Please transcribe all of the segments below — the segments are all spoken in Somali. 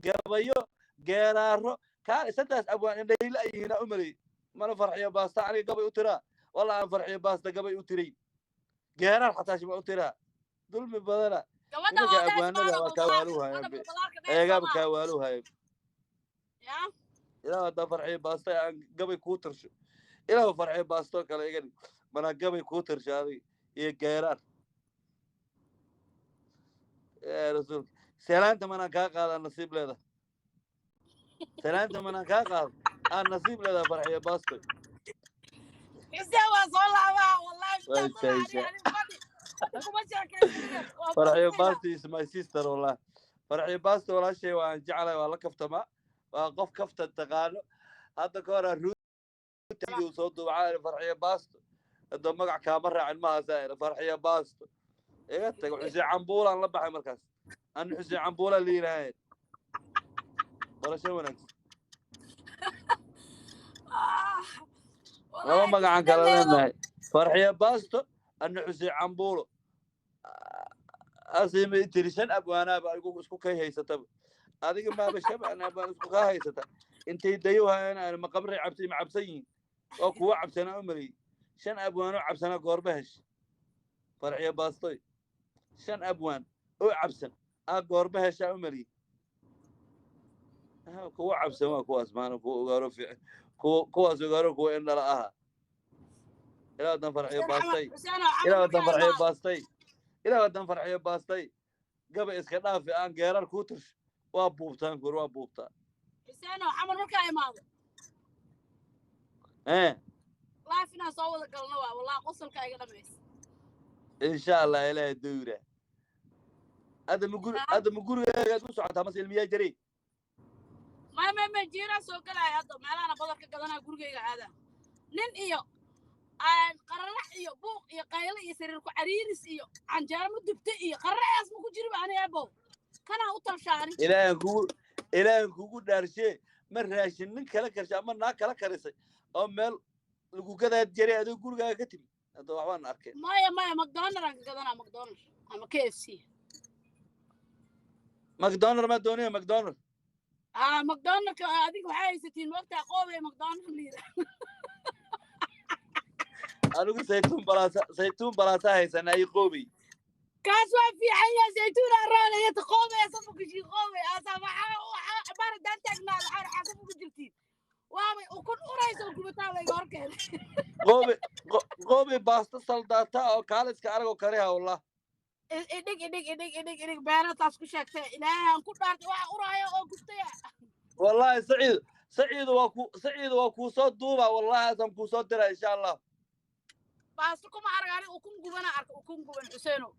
Gabayo, geeraaro, kaa saddex abwaan indhayla ayihiina u malay. Mana Farxiyo Baasta aniga gabay u tiraa? Walla aan Farxiyo Baasta gabay u tiray, geeraar xataa shima u tiraa. Dulmi badana. Gabadha nimanka oo dhees abwaanada maano waa kaa waalu haya. Gabadha Be balbalaarka dhees. Eegaaba Soomaa kaa waalu haya. Ya. Ilaa haddaa Farxiyo Baasta aan gabay kuu tirsho, ilaa Farxiyo Baasto kale iga dhig, mana gabay kuu tirsho adiga iyo geeraar. Yaa rasuulka, salaanta manaan kaa qaadaa, nasiib leedahay. Salaanta manaan kaa qaado aan nasiib leedahay, Farxiyo Baasto. Xuseen, waa soo laabaa wallahi. Way billahi soo saysa. aniga fadhi fadhi kuma sheekaysanine, waa Farxiyo boosayda. Baasto is my sister, wallah. Farxiyo Baasto walaashay waan jeclahay, waa la kaftamaa, waa qof kafta taqaano. Hadda ka hor ruutiga soo duubacaa Farxiyo Baasto, hadda magac kaama raacin mahaasaa. Farxiyo Baasto iga tago, Xuseen Cambuulaan la baxay markaas. Ani Xuseen Cambuulaan la yidhaahayn. Barasho wanaagsan. Laba Wallahi magacaan kala leedo. leenahay, Farxiyo Baasto ana Xuseen Cambuulo. Asima tiri shan abwaanaaba adigu isku kay haysataba, adiga maaba shan abwaan isku kaa haysata. Intay dayo hayaan aan ma qabri cabsay, ma cabsan yihiin? Waa kuwa cabsanaa u maleeyey. Shan abwaanoo cabsanaa goorma hesh, Farxiyo Baastoy? Shan abwaan oo cabsan aa goorma heshaa u maleeyey? Kuwa cabsan waa kuwaas maana, kuwa ogaaro fiican, kuwa kuwaas ogaaro, kuwa indhala aha. Ilaa dan Farxiyo Xuseen Xamar Baastay. Xuseen oo Xamar Ilaa wadan markaa Farxiyo imaado. Baastay, ilaa wadan Farxiyo Baastay, gaba iska dhaafi, aan geerar kuu tirsho, waa buubtaan kur, waa buubtaa. Xuseen oo Xamar markaa imaado live inaan soo wada galno waa wallahi qosolka iga dhamaysa. Insha Allah, ilaahay dowra. Hadda ma guri, hadda ma gurigaagaad u socotaa mase ilmiyaa jiray? Maya, maya, maya, jiiraan soo galaya hadda, meelahana badar ka gadanaya, gurigayga aadaa. Nin iyo qararax iyo buuq iyo qaylo iyo sariir ku cariiris iyo canjeero ma dubta iyo qararaxaas ma ku jiriba ani ebow kanaa u talshaani. Ilaahan kugu dhaarshe, ma raashin nin kala karshay ama naag kala karisay oo meel lagu gadaad jiray adoo gurigaaga ka timi? Hadda waxbaan arkay. Maya, maya, McDonald aan ka gadanaa, McDonald ama KFC. McDonald ma doonaya McDonald? Ah, McDonaldka adiga waxaa haysatiin moogtaa qoobay McDonald liida. Anigu Saytuun Balaasa, Saytuun Balaasa haysanaa ii qoobay. Kaas waa fiican yahay, Saytuun araan iyo qoobay asafu gashi qoobay asa waxaa waxaa cabaar haddaan taagnaado waxaa safu ku jirtiin waabay ukun uraysa oo gubataa la iga hor keenay. Qoobay, qoobay baasto saldaata oo kaaliska aragoo kariha, wallah. Idhig, idhig, idhig, idhig, idhig, beena taas ku sheegtay, Ilaahay aan ku dhaartay, waxa uraaya oo gubtaya. Wallahi Saciid, Saciid waa ku, Saciid waa kuu soo duuba, wallahi asaan kuu soo dira insha Allah. Baasto kuma arag aniga, ukun gubana arka, ukun guban, Xuseenow.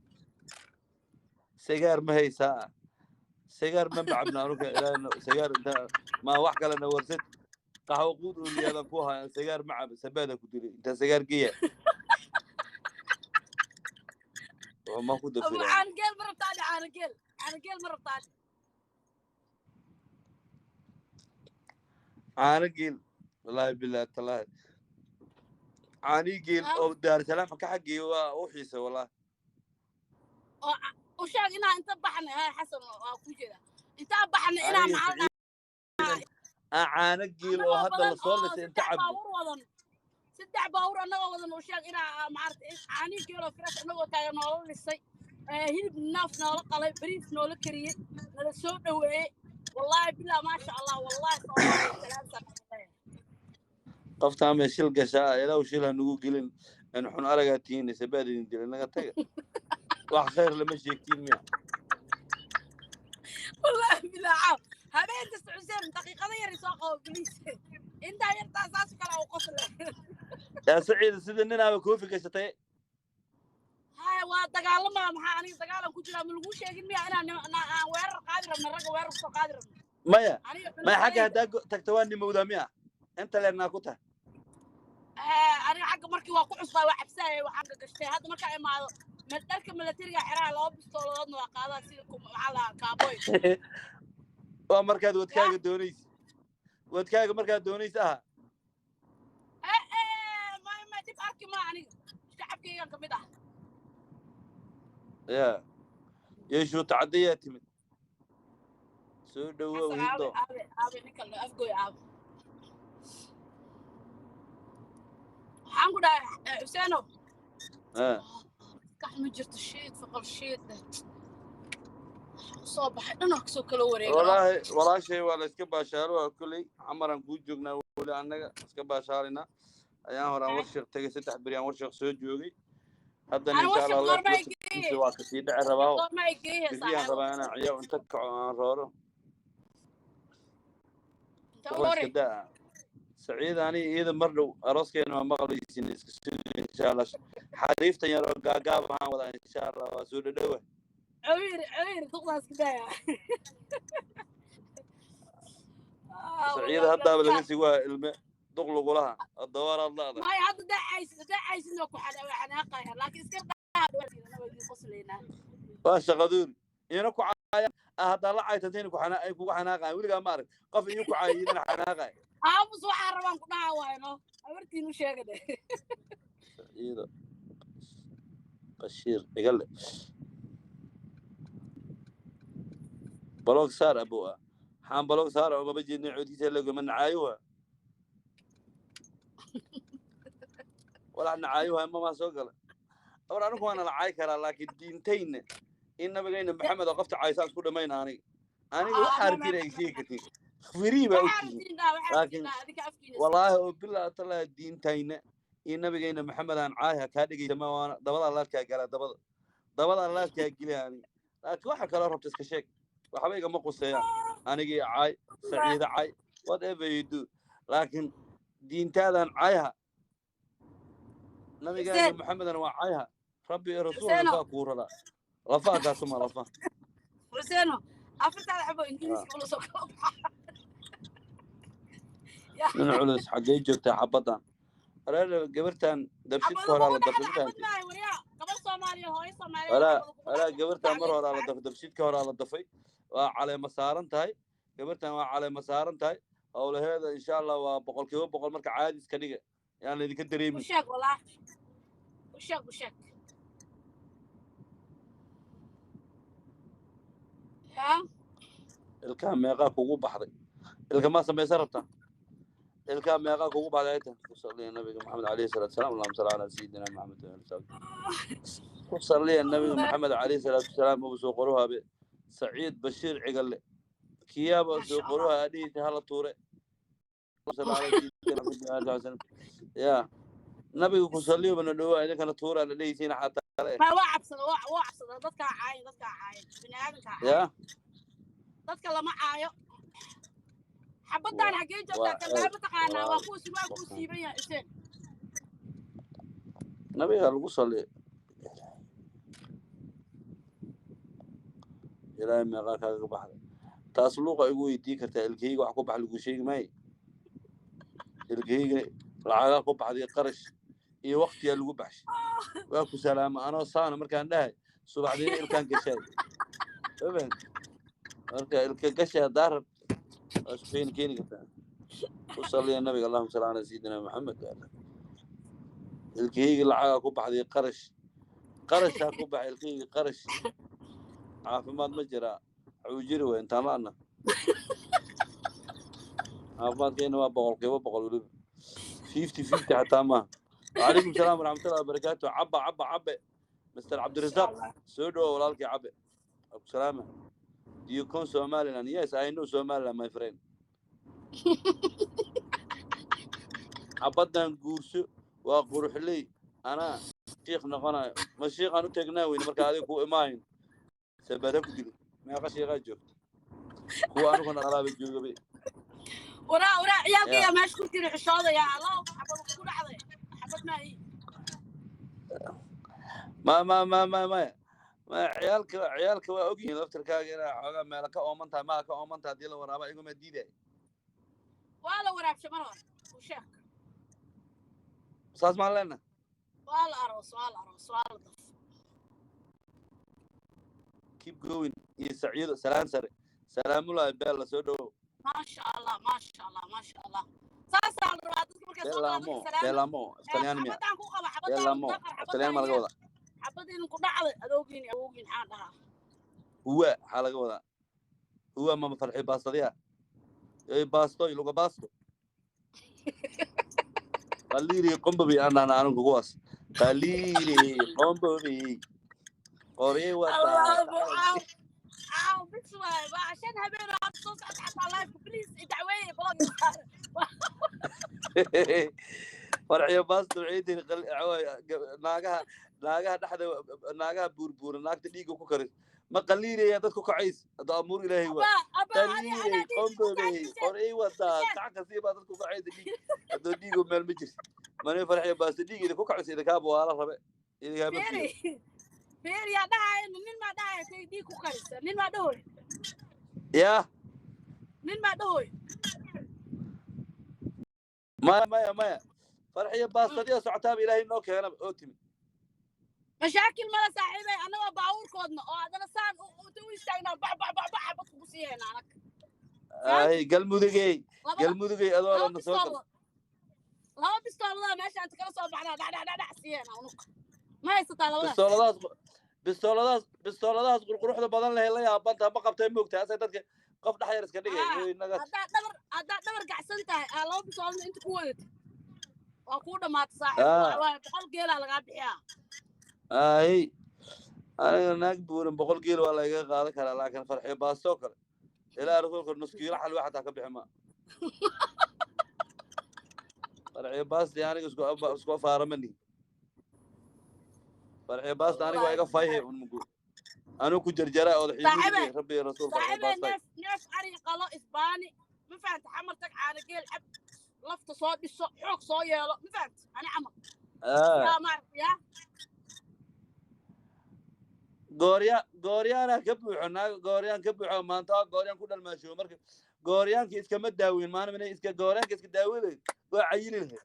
Sigaar ma haysaa? Sigaar ma macabna anuga, ilaahna sigaar inta ma wax kalena warsad qaxwo quud oo liyaadan ku haya. Sigaar ma caba, sabaada ku dilay inta sigaar geeya oo ma ku Abu dafira. Caano geel ma rabtaa? Caano geel, caano geel ma rabtaa? Caano geel, wallahi billahi tallahi, caanii geel oo Daarsalaam ka xaggeeya waa u xiisay, wallahi. Oo u sheeg inaa inta baxnay hay Xasan waa ku jeeda intaa baxnay inaa aniga maxaa Saciid aan caano geel oo annagoo hadda badan lasoo oo lisay inta 3 cabbo. Baabuur wadan, 3 baabuur annagoo wadan, u sheeg inaa maaragtay caanihi geeloo fresh annagoo taagan noola lisay, hilib naaf noola qalay, bariis noola kariyey, nala soo dhoweeyey, wallahi billah, maasha Allah, wallahi Soomaaliya salaam salaam. Qoftaa mee shil gashaa? Ilaahu shil ha nugu gelin in xun aragaa tihiin, sabaad idin dilay, naga taga, wax khayr lama sheegtiin miya? Wallahi billah, caaw habeen kasta Xuseen daqiiqada yar soo qabo baliis, intaa yartaa saas oo kale u qosle. Yaa Saciid, sida ninaaba koofi gashatay. Haya, waa dagaalamaa, maxaa aniga dagaalan ku jiraa? Ma laguu sheegin miya inaan aan weerar qaadi rabno, ragga weerar kusoo qaadi rabno? Maya. Aniga maya, xagga xulafadayda haddaa tagta waa nimowdaa miya? Inta leernaa ku tahay. Aniga xagga markii waa ku cusbaa, waa cabsaayay, waxaan gashtay. Hadda markaa imaado dharka milatariga xeraha, laba bistooladoodna waa qaadaa sida maxaa lahaa cowboy. Waa markaad wadkaaga doonaysa, wadkaaga markaad doonaysa aha. Maya, maya, dhib arki maa, aniga shacabkaygan ka mid ah. Ya yeeshuu tacadiyaa timid. Soo dhawow. Xasan aabe. Hindo. Aabe, aabe, ninka la afgoy, aabe. Waxaan ku dhahay, Xuseenow, maskax ma jirto. Shiid faqal shiid leh waxaa usoo baxay dhan oo kasoo kala wareega. Walaahi walaashay, waa la iska baashaalo. Waa kolley camaraan kuu joognaa weli, annaga iska baashaalina. Ayaan horaan Warshiq tegay, 3 beri aan Warshiq soo joogay. Haddana Ana insha Warshiq Allah goorma ay laftiisa geeyey? waa kasii dhici rabaa. Goorma ay geeyey? Beriyaan Saaxiibo, rabaa inaan ciyaar inta kaco aan rooro. Inta waa hore iska daa Saciid, ani iyada mar dhow arooskeena waa maqlaysin. Iska sugi insha Allah. Xariiftan yar oo gaagaab ahaan wadaa insha Allah, waa soo dhadhowa. Cawir cawir duqdaas ka daaya. Saciid haddaaba laga sii waa ilme duq lagulaha dawaraad la'da. Maya, hadda daa caysid waa ku waa xanaaqaya, laakiin iska daa waa idin qoslaynaa. Waa shaqaduuri iyana ku caaya. Haddaa la caytanteen ku xanaa ay kugu xanaaqayan. Weligaa ma arag qof iyo ku caayay idana xanaaqay. Aamus, waxaa rabaan ku dhaha waayno, habartiin u sheega de. Saciido Bashiir Dhigale, block saar abo ah. Maxaan block saar oo maba jeedin codkiisa lagama nacaayuha walaa nacaayuha mamaa soo gala. Awar anigu waana la caay karaa, laakiin diintayna in nabigayna Maxamed oo qofta caysaan isku dhamayna. Aniga waxaa aragtiin ay sheegi kartiin, free baa waxaa ogtihiin. Rabtiin dhaa waxaa rabtiin Laakiin dhaa adinka afkiina. Wallaahi oo bilaa talaa diintayna iyo nabigayna Maxamed aan caayha kaa dhegeysa ma waana dabada laadkaa galaa, dabada laadkaa geliya aniga. Laakiin waxa kaloo rabta iska sheeg, waxba igama quseeyaan. Anigii caay, Saciida caay, whatever you do, laakiin diintaadan caayha, nabigaaga Xuseen. Maxamedana waa caayha, rabbi iyo rasuul. Xuseeno. Lafaa kuu raraa, lafaha kaasuma lafa. Xuseeno, afartaada xabo Ingiriiska ula soo kala baxa. Nin culus, xaggee joogtaa xabaddan reer gabartan dabshidka Xabado horaa la kugu dafay dhacda intaan xabad maayo waryaa, gabar Soomaaliya, hooyo Soomaaliya. Walaa Xabado kugu walaa dhacda. Gabartan mar horaa la dafay, dabshidka horaa la dafay. Waa caleema saaran tahay gabartan, waa caleema saaran tahay. Howlaheeda insha Allah waa 100%. Marka caadi iska dhiga, yaan laydinka U dareemin. sheeg walaa, u sheeg, u sheeg yaa. Ilkaha meeqaa kugu baxday? Ilka maa samaysan rabtaa? Ilkaha meeqaa kugu baxday? Ayta ku saliya nabiga Maxamed calayhi salaatu wasalaam. Allahuma salli calaa sayidina Maxamed wa ali saxbi. Ku saliya nabiga Maxamed calayhi salaatu wasalaam. Ugu soo qoruhabe Saciid Bashiir Cigalle kiyaaba Maasha soo Allah. qoruha adhihiisa hala tuure. Allahuma salli calaa sayidina Maxamed wa ali wasalam. Ya nabiga ku saliyo bana dhowaa, idinkana tuuraa la dhehaysiina xataa le. Ma waa cabsada, waa cabsada. Dadkaa caayo, dadkaa caayo, bini aadankaa caayo. Ya. Dadka lama caayo. Xabadaan xaggee joogtaa? Waa Kalbaa mataqaanaa? Waa waa kuwa waa kuu siiban yahay, Xuseen. Nabiga lagu saliyo. Ilaahay, meeqaa kaaga baxday taas? Luuqa igu weydii kartaa. Ilkahayga wax ku bax lagu sheegi maayo. Ilkahayga lacagaa ku baxday, qarash iyo waktiyaa lagu baxshay. Waa ku salaama anoo saana markaan dhahay subaxdiina ilkaan gashaay. Ma fahamtid? Marka ilka gashay haddaa rabto waa isku keeni keeni kartaa. Ku saliya nabiga. Allahuma salli calaa sayidina Maxamed. Ilkahayga lacagaa ku baxday, qarash, qarashaa ku baxay ilkahayga, qarash. Caafimaad ma jiraa? Wuxuu jiri wey intaan la'ana. Caafimaadkeena waa 100%, weliba 50-50 xataa maaha. Wacalaykum salaam waraxmatullahi wabarakaatu. Cabba cabba cabbe, Mr Cabdirasaaq, soo dhowo walaalkii cabbe. Aku salaama. Do you come Somaliland? Yes, I know Somaliland, my friend. Xabaddan guurso, waa quruxley. Anaa shiikh noqonayo, ma shiikhaan u tegnaa weyne. Marka adiga ku imaahin sabada ku dili. Meeqa shiiqaa joogta? Kuwa aniguna alaaba joogabay. Waraa waraa, ciyaalka Ya. Yaa meesha ku jira xishoodaya. Allah, xabad ku dhacday, xabad maa ii. Ma ma ma ma maya ma, ciyaalka waa ogyihiin laftirkaaga inaa xoogaa meelo ka ooman tahay. Maa ka ooman tahay haddii la waraaba iguma diiday. Waa la waraabshay mar hore, u sheeg. Saas maan leenahay. Waa la aroos, waa la aroos, waa la daf. Keep going iyo Saciido, salaan sare. Salaamulahi Beella, soo dhowow. Maasha Allah, maasha Allah, maasha Allah. Saasaa la rabaa dadka markay soo galaan Bellamo. dadka salaama. Bellamo Aftaliyaan miya? Xabadaan ku qaba xabadaan Bellamo daqar. Aftaliyaan ma Xabadaan laga wadaa? Xabad idin ku dhacday, adoogiin awoogiin, maxaan dhahaa? Huwa waxaa laga wadaa. Huwa mama farxi baastadiya ay baasto iluga baasto qaliiri qombobi aan anigu kuwaas qaliiri qombobi qorey wataa. Caaw bis waay, waa shan habeen oo hadda soo socda xataa live, please dacweeye blog. Farxiyo baasto waxay tiri naagaha dhexda, naagaha buurbuura, naagta dhiigga ku karis ma qaliiraya dadku kacays hadda amuur ilaahay waa qaliiray qombobey qorey wataa sac kasii baa dadku kacaysa dhiig haddoo dhiigu meel ma jirto mane. Farxiyo baasto dhiig idinku kacaysa idinkaaba waa la rabe idinkaama fiiro. Fiir, yaa dhahaya? Nin maa dhahaya tay dhiig ku karisa? Nin maa dhahoy? Yaa? Nin maa dhahoy? Maya, maya, maya, farxiyo baastadiya socotaaba ilaahay noo keenaba oo timid. Mashaakil mala saaxiibay, annagoo baabuurkoodna oo haddana saan u istaagnaa bax bax bax bax xabad kugu siiyayna anag. Ay Galmudugey, Galmudugey, adoo na soo gal. Laba bistooladaa meesha inta kala soo baxnaa dhac dhac dhac dhac siiyayna unug. Ma haysataa labadaas? Bistooladahaas, bistooladahaas, bistooladahaas qurquruxda badan leh la yaabanta ma qabtay moogtahay asay dadka qof dhex yar iska dhigay inaga. Haddaad dhabar gacsan tahay aa laba bistoolada inta ku wadatid waa kuu dhamaata saaxiib, waa 100 geelaa lagaa bixiyaa. Ay aniga naag buuran 100 geel waa lagaga qaadan karaa, laakiin farxiyo baastoo kale ilaa rasuulka nus kiilo xalwa xataa ka bixi maa. Farxiyo baasti aniga isku afaaramani. Farxiyo baasta aniga waa iga fayhe un mugo anuu ku jarjara odaxiyo rabbi rasuul farxiyo baasta. Neef neef ari qalo isbaani, ma fahanta? Xamar tag, caana geel cab, lafta soo dhiso, xoog soo yeelo, ma fahanta? Ani camal yaa maaragta yaa. Goorya gooryaana ka buuxo, naag gooryaan ka buuxo maanta waa gooryaan ku dhalmaasho. Marka gooryaanka iskama daaweyn maalin inay iska gooryaanka iska daaweyn waa cayili lahayd.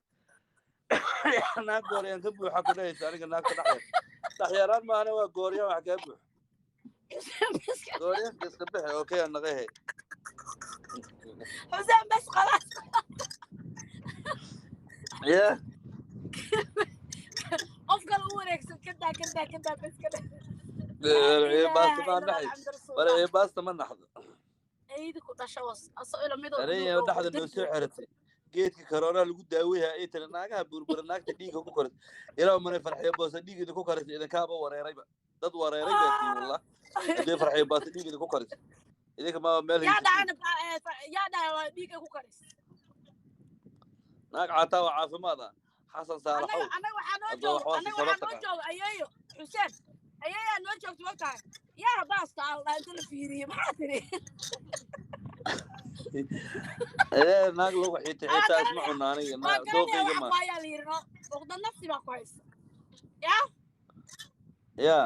Naag gooryaan ka buuxa ku dhahaysa aniga naagta dhexyar dhexyaraan maana waa gooryaan wax kaa buuxo, gooryaanka iska bixi oo kaya naqahe. Xuseen, bas khalaas. Ya. Qof kale u wareegsan, kadaa kadaa kadaa, bas kada. Baasta ma naxay, baasta ma naxdo. Eydi ku dhasho was aso ila midoo. Aniga dhexda noo soo xiratay geedka corona lagu daaweeyaa ay tiri naagaha burbura, naagta dhiigga ku koris ilaa manay farxiyo boosa dhiig idinku koris idinkaaba wareerayba, dad wareeray baa tiin wallah. Haddii farxiyo baasta dhiig idinku koris idinka ma meel. Yaa dhacana? Yaa dhaca waa dhiigga ku karis? Naag caataa waa caafimaad ah, Xasan Saalaxow. Annaga waxaa noo jooga, annaga waxaa noo jooga ayeeyo Xuseen, ayeeyaa noo joogta mogtahay. Yaa baasta aldhaa inta la fiiriyey maxaa tiri? Ee naag lagu xiita xitaa isma cunno aniga dooqayga ma. Ayaa la yidhi no uqdad nafsi baa ku haysa yaa. Ya.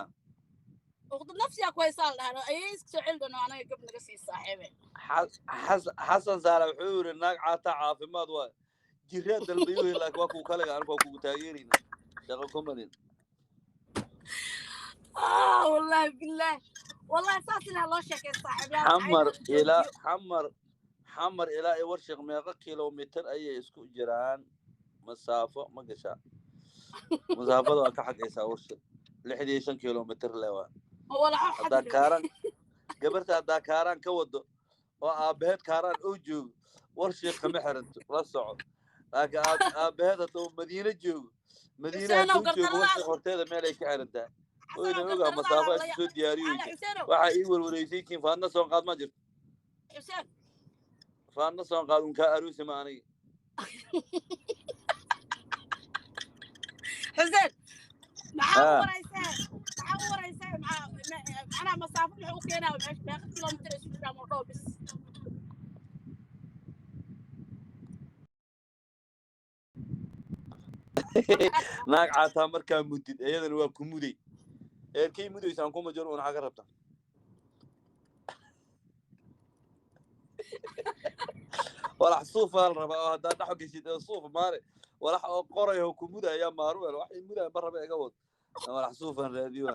Uqdad nafsiyaa ku haysa al dhahaa, ayay iska soo celi doona anaga gab naga sii saaxiibe. Xasan Saala wuxuu yidhi naag caataa caafimaad waay jiraa dalbayuhi, laakiin waa kuu kaliga anigu waa kugu taageerayna shaqo kumanin. Wallahi billahi wallahi saas inaa loo sheekay saaxiibyaal. Xamar ilaa Xamar, Xamar ilaa iyo Warshiq meeqa kilomitir ayay isku jiraan? Masaafo ma gashaa? Masaafada waa ka xagaysaa Warshiq 65 kilomitir le waa. Haddaa Kaaraan gabarta, haddaa Kaaraan ka wado oo aabaheed Kaaraan oo joogo Warshiq kama xiranto, la soco. Laakiin aabaheed hadduu Madiine joogo, Madiine hadduu joogo Warshiq horteeda meel ay ka xirantaa wayna ogaa masaafo ay soo diyaariyeysa. Waxaa ii warwareysay kiin faadna soon qaad ma jirto, faadna soon qaad un kaa aruusi ma aniga. Xuseen, maxaa u waraysee? Maxaa u waraysee? Macnaha masaafo muxuu u keenaa? Meeqa kilomitir isu jiraan oo dhow bis? Naag caataa markaa mudid iyadana waa ku muday eerkay mudaysaan kuma jiro un xaga rabta walax suufaa la rabaa oo haddaa dhaxo geshid ee suuf maare walax oo qorayo ku mudaya maaruel wax mudaya ma raba iga wad walax suufaan raadiyo.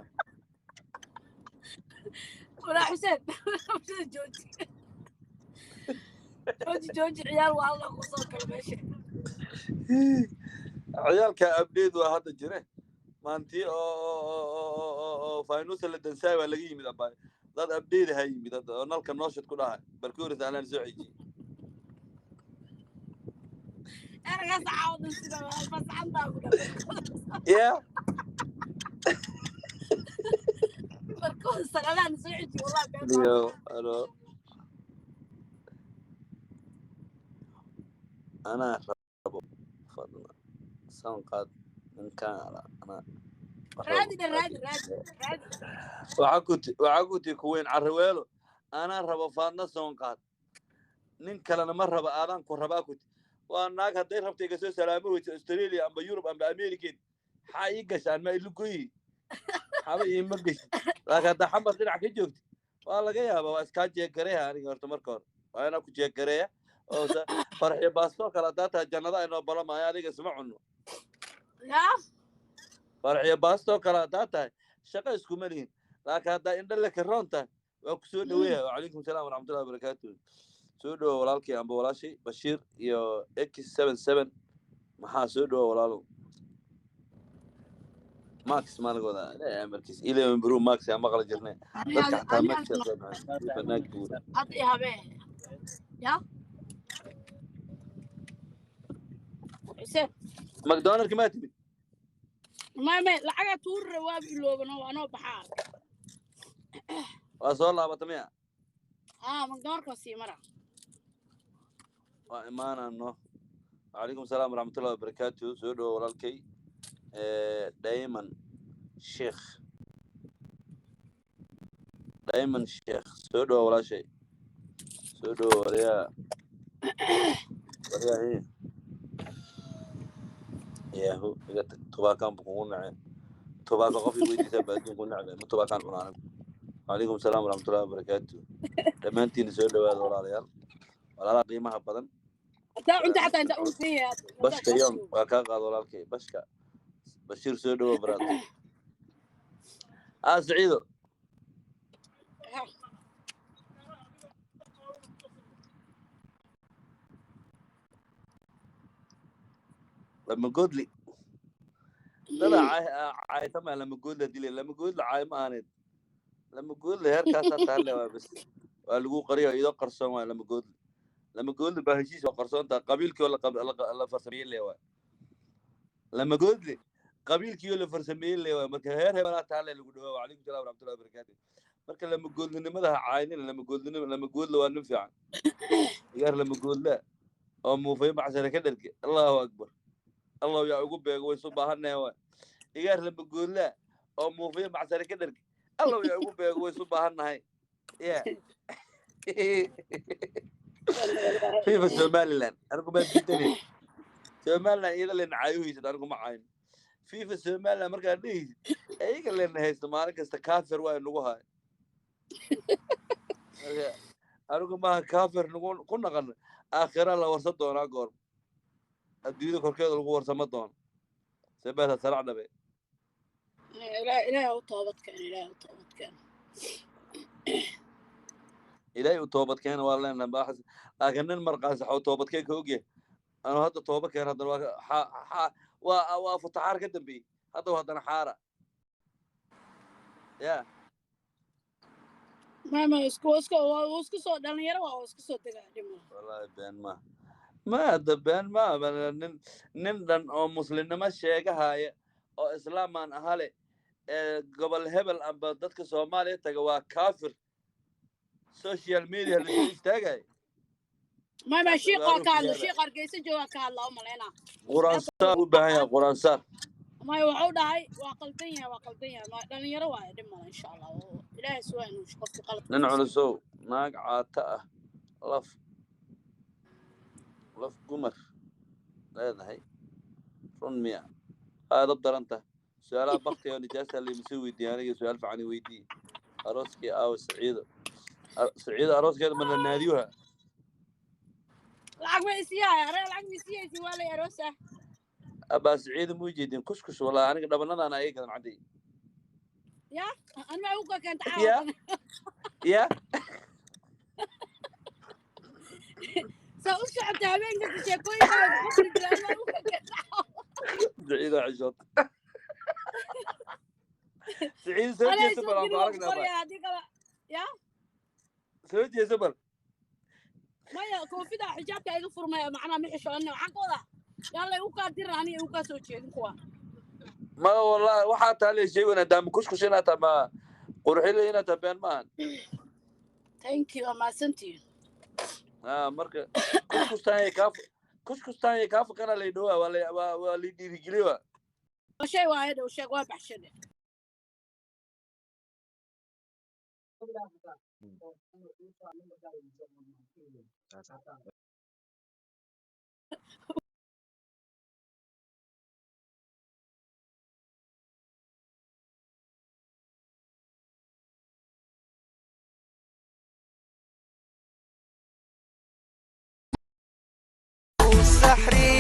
Walaa Xuseen, jooji jooji jooji, ciyaal waa Allah ku soo kala meesha. Ciyaalka update waa hadda jire maantii oo faynuusa la dansaay waa laga yimid abaay. Dad abdeed ha yimid hadda oo nalka nooshad ku dhahay barkuuris anaan soo xijiyey. Eragaas caawadan sida fasaxantaa ku dhan. Ya. Barkooda sanadaan soo xiji, wallahi been baa. Niyo ano anaa rabo fadlan san qaad ninkaan anaa rabo. Raadi dhe, raadi, raadi, raadi. Waxaa ku ti kuweyn carraweelo anaa rabo faadna soon qaad, nin kalena ma raba, aadaan ku rabaa kuti. Waa naag hadday rabta iga soo salaamo weyso Australia amba Yurub amba American, maxaa ii gashaan? Ma ilugoyi, xaba iima geshid. Laakiin haddaa Xamar dhinac ka joogtid waa laga yaabaa, waa iskaa jeegareeya. Aniga horta marka hore waa inaa ku jeegareeya oo farxiyo baastoo kale haddaa tahay jannada aynoo balamaayo, adiga isma cunno. Ya. Farxiyo baastoo kale haddaa tahay shaqo iskuma lihin, laakiin haddaa indho le karoon tahay waa ku soo dhaweeya. Wacalaykum salaam waraxmatullahi wabarakaatu. Soo dhawo walaalkii amba walaashay Bashiir iyo X 77. Maxaa soo dhawo walaalow Max maaligooda markiis 11 bru Max yaa maqli jirnay dadka xataa Max yaa soo baxay banaanka buura. Hadda i habee ya Xuseen. McDonaldka maa timid? May lacagaa tuurira, waaba ilooban oo anoo baxaa. Waa soo laabata miya? Aa, McDonaldka sii mara. Waa imaanano. Wacalaykum salaam waraxmatullahi wabarakaatu. Soo dhawo walaalkay Diamond Sheekh, Diamond Sheekh, soo dhawo walaashay, soo dhawo. Waryaa, waryaa, yahu iga tag, tubaakaan bu kugu nacay. Tubaaka qof i weydiisaa ba adduunku nacbe ma tubaakaan cunaa anigu. Wacalaykum salaam waraxmatullahi wabarakaatu. Dhammaantiina soo dhawaada walaalayaal, walaalaha qiimaha badan. Hadaa cunta xataa inta uu siiya. Bashka yom waa kaa qaado walaalkay Bashka Bashiir, soo dhawo baraad. Ah, Saciido. Lama goodli dada caaytama, lama goodla dilay, lama goodla caay ma ahaneed, lama goodla heerkaasaa taale waa bas, waa lagu qariyo iyadoo qarsoon. Waa lama goodli, lama goodli baa heshiis waa qarsoontaa, qabiilkii oo la farsameeyey le waay. Lama goodli qabiilkii oo la farsameeyey le waay. Marka heer hebelaa taale lagu dhawaa. Wacalaykum salaam waraxmatullahi wabarakaatu. Marka lama goodlinimada ha caynina, lama goodlinima, lama goodla waa nin fiican. Igaar lama goodla oo muufayo macsare ka dherge, allahu akbar, Allah yaa ugu beego, way isu baahannahay waay. Igaar lama goodla oo muufayo macsare ka dherge, Allah yaa ugu beego, way isu baahannahay ya. Fifa Somaliland, anigu ma diidanay Somaliland iyada len caayuhaysad, anigu ma caayin. Fifa Somaliland markaad dhehaysid ayaga len haysto maalin kasta kafir waa nagu haay. Marka anigu maaha kafir nagu ku naqan, aakhira la warsan doonaa, goor adduunyada korkeeda lagu warsama doono sebeta salac dhabe. Ilaahay u toobad keeno, Ilaahay u toobad keeno. Ilaahay u toobad keena waa leenahay baaxas, laakiin nin marqaansax oo toobadkeen ka ogyahay anuu hadda tooba keen, haddana waa waa futaxaar ka dambeeyey hadda haddana xaara ya. Mama isku soo dhalinyaro waa isku soo degaa dhimo. Wallahi been ma ma hadda been ma nin dhan oo muslimnimo sheegahaya oo islaamaan ahale ee gobol hebel amba dadka Soomaaliya taga waa kafir, social media lagu istaagay. Mama shiiqa ka hadla, shiiq Hargeysa jooga ka hadla u malaynaa. Quraan saar u baahan yahay, quraan saar. Maya, wuxuu dhahay waa qaldan yahay, waa qaldan yahay. Ma dhalinyaro waaye, dhib male insha Allah, Ilaahay suwa inuu qofki qalad. Nin culusow naag caata ah laf gumar leedahay run miya? Aadab daran tahay su-aalaha baktiga oo nijaasa layma soo weydiiye. Aniga su-aal fiican i weydiiye. Arooskii aawa Saciido? Saciido arooskeeda ma la naadiyuha? Lacag ma isiyahay are, lacag ma isiyaysi, waa lay aroosa. Abaa Saciido muu jeedin kuskus? Walaa aniga dhabanadaan ayaga gadan cadday. Ya an ma uga keenta? Ya. Caawa. Ya. Saa u socota habeen kasta sheekooyinka ku qori jira, ma uga keenta caawa. Saciido xishood, Saciido soo anaa jeesta soo bal aan geli ku waa ku aragnaa. qoraya haddii kale ya. Soo jeeso bal. Maya, koofida xijaabka iga furmaya, macnaha ma xishoonna. Waxaan ka wadaa, yaan lay u kaa dirin, aniga igu kaa soo jeedin kuwa. Ma wallahi waxaa taa la sheegana daama kushkush inaad tahay, ma qurxile inaad tahay, been maahan. Thank you, waa mahadsantihiin. Ah, marka kushkushtaan kaa fakana lay dhowaa, waa lay dhiirigeliyo waa. Shay waaye dhow, sheeg waa baxshade. سحري.